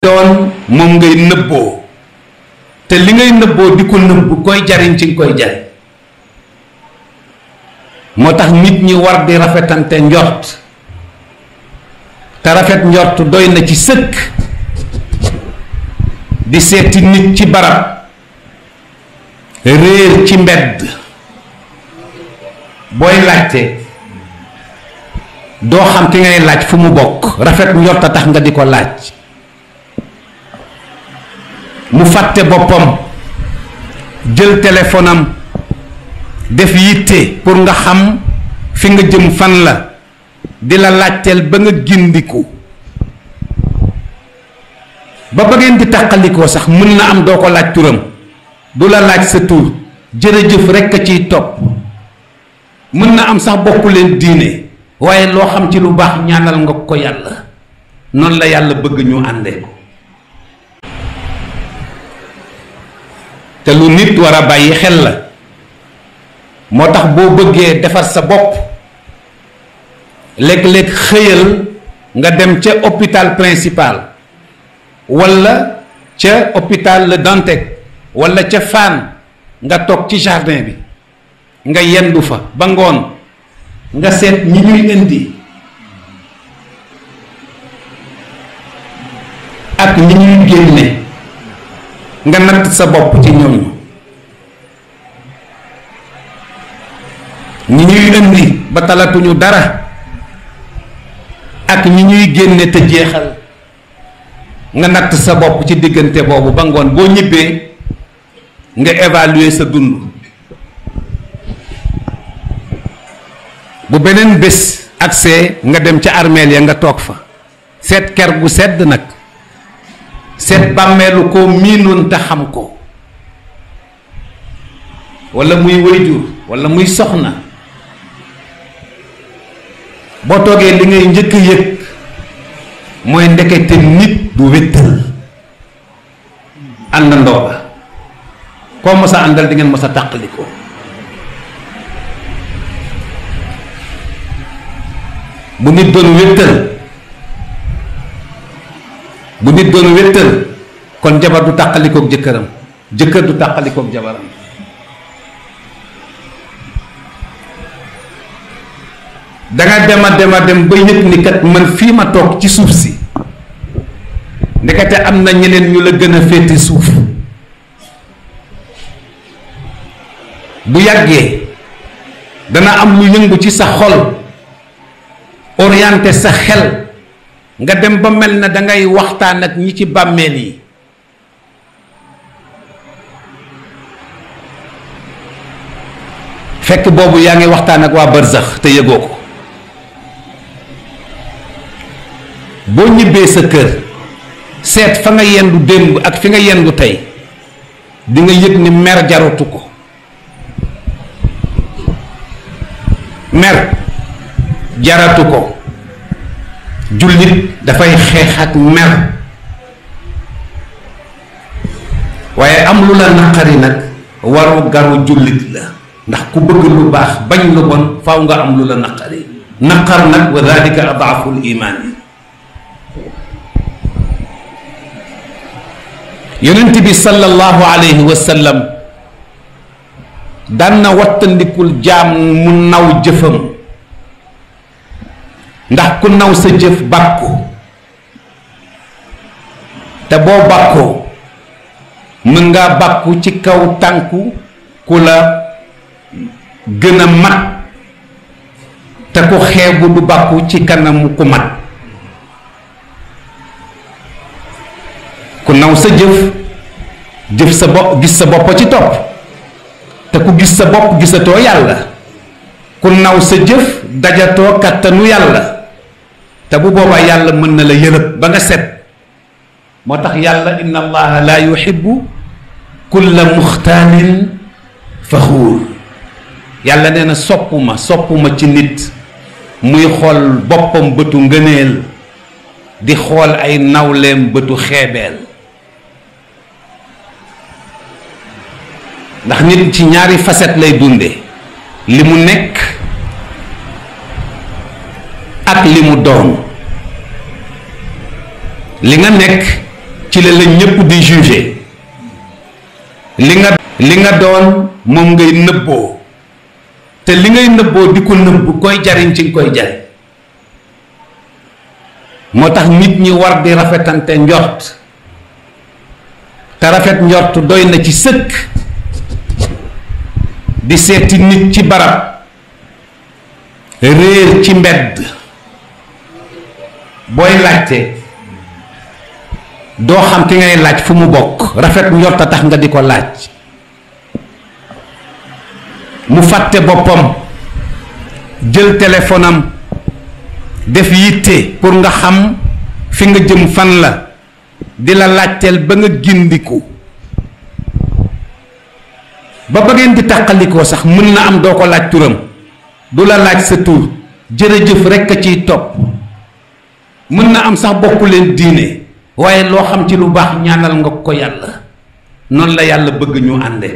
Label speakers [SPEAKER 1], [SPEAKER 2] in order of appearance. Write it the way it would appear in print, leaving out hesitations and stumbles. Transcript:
[SPEAKER 1] doon moom ngay nëbboo te li ngay nëbboo di ko nëbb koy jariñ ci nga koy jariñ moo tax nit ñi war di rafetante njort te rafet njort doy na ci sëkk di seeti nit ci barab réer ci mbedd booy laajte doo xam ki ngay laaj fu mu bokk rafet njort a tax nga di ko laaj mu fàtte boppam jël téléphone am def yitte pour nga xam fi nga jëm fan la di la laajteel ba nga gindiku ba ngeen di tàqalikoo sax mën na am doo ko laaj turam du la laaj sa tur jërëjëf rekk a ciy topp mën na am sax bokku leen diine waaye loo xam ci lu baax ñaanal nga ko yàlla noonu la yàlla bëgg ñu àndee ko te lu nit war a bàyyi xel la moo tax boo bëggee defar sa bopp léeg-léeg xëyal nga dem ca hôpital principal walla ca hôpital Le Dantec walla ca Fann nga toog ci jardin bi nga yendu fa ba ngoon nga seet ñi ñuy indi ak ñi ñuy génne nga natt sa bopp ci ñooñu ñi ñuy indi ba talatuñu dara ak ñi ñuy génne te jeexal nga natt sa bopp ci diggante boobu ba ngoon boo ñibbee nga évaluer sa dund bu beneen bés agsee nga dem ca armeel ya nga toog fa seet ker gu sedd nag seet bàmmeelu ko miinoon te xam ko walla muy waajur walla muy soxna boo toogee li ngay njëkk yëg mooy ndekete nit du wéttal àndandoo ba koo mos a àndal di ngeen mos a tàqalikoo bu nit doon wéttal kon jabar du tàqalikook jëkkëram jëkkër du tàqalikook jabaram danga dem ba yëg ni kat man fii ma toog ci suuf si ndekete am na ñeneen ñu la gën a féete suuf bu yàggee dana am lu yëngu ci sa xol orienté sa xel nga dem ba mel na dangay waxtaan ak ñi ci bàmmeel yi fekk boobu yaa ngi waxtaan ak waa barzax te yëgoo ko boo ñibbee sa kër seet fa nga yendu démb ak fi nga yendu tey di nga yëg ni mer jaratu ko mer jaratu ko jullit dafay xeex ak mer waaye am lu la naqari nag waru garu jullit la ndax ku bëgg lu baax bañ lu bon faaw nga am lu la naqari naqar nag wa dalika adaaful imaan yi yonent bi sallallahu alayhi wa sallam daan na wattandikul jaam mu naw jëfam ndax ku naw sa jëf bàkku te boo bàkkoo mën ngaa bàkku ci kaw tànku ku la gën a mat te ku xeebu du bàkku ci kanamu ku mat ku naw sa jëf sa bopp gis sa bopp ci topp te ku gis sa bopp gisatoo yàlla ku naw sa jëf dajatoo kàttanu yàlla te bu boobaa yàlla mën na la yërëb ba nga set moo tax yàlla inna allaha la yuhibbu kulla muxtaalin faxuur yàlla nee na soppuma ci nit muy xool boppam bëtu ngëneel di xool ay nawleem bëtu xeebeel ndax nit ci ñaari facette lay dunde li mu nekk ak li mu doon li nga nekk ci la ñépp di juger li nga doon moom ngay nëbboo te li ngay nëbboo di ko nëbb koy jariñ ci nga koy jariñ moo tax nit ñi war di rafetante njort te rafet njort doy na ci sëkk di seeti nit ci barab réer ci mbedd booy laajte doo xam ki ngay laaj fu mu bokk rafet njort a tax nga di ko laaj mu fàtte boppam jël téléphone am def yitte pour nga xam fi nga jëm fan la di la laajteel ba nga gindiku ba ngeen di tàqalikoo sax mën na am doo ko laaj turam du la laaj sa tur jërëjëf rekk a ciy topp mën na am sax bokku leen diine waaye loo xam ci lu baax ñaanal nga ko yàlla noonu la yàlla bëgg ñu ànde